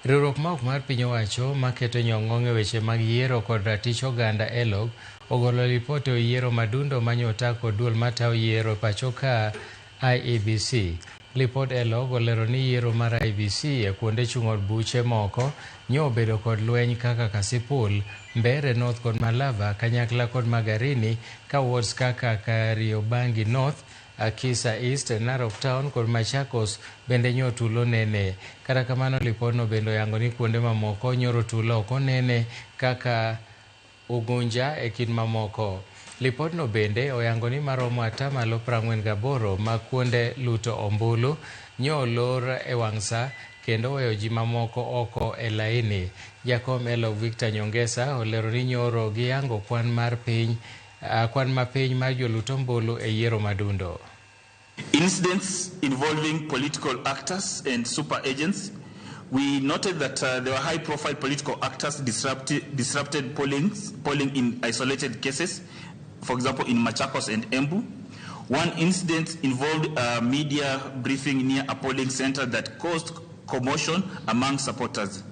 Riwruok ma ok mar piny owacho maketo nyong'ong' e weche mag yiero kod ratich oganda ELOG ogolo lipot e yiero madundo manyota kod duol matayo yiero e pacho ka IEBC. Lipod ELOG olero ni yiero mar IEBC e kuonde chung' od buche moko nyo obedo kod lweny kaka Kasipul, Mbeere North kod Malava kanyakla kod Magarini ka wards kaka Kariobangi North, Kisa East, Narok Town kod Machakos bende nyo tulo nene. Kata kamano lipodno bende oyango ni kuonde mamoko nyoro tulo ok onene kaka Ugunja e kind mamoko. Lipodno bende oyango ni maromo atamalo 48 mag kuonde luto ombulu nyo olor e wang' sa kendo weyo ji mamoko oko e laini. Jakom ELOG Victor Nyongesa olero ni nyoro giyango kwan mar piny kwan mapiny mar jolut ombulu e yiero madundo. Incidents involving political actors and super agents. We noted that there were high-profile political actors disrupted polling in isolated cases, for example, in Machakos and Embu. One incident involved a media briefing near a polling center that caused commotion among supporters,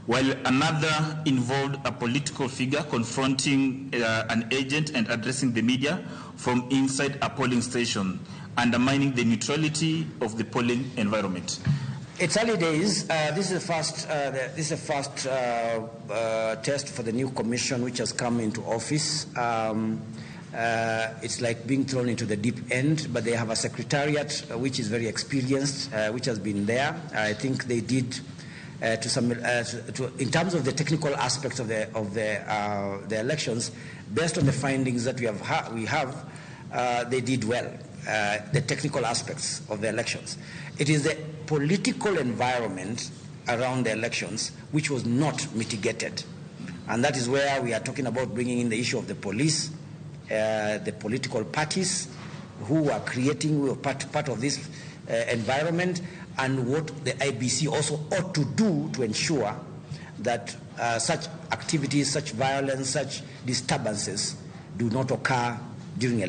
while another involved a political figure confronting an agent and addressing the media from inside a polling station, undermining the neutrality of the polling environment. It's early days. This is the first test for the new commission which has come into office. It's like being thrown into the deep end, but they have a secretariat which is very experienced, which has been there. I think they did to some, in terms of the technical aspects of the elections, based on the findings that we have, they did well. The technical aspects of the elections. It is the political environment around the elections which was not mitigated. And that is where we are talking about bringing in the issue of the police, the political parties who are creating, who are part of this environment, and what the IBC also ought to do to ensure that such activities, such violence, such disturbances do not occur during elections.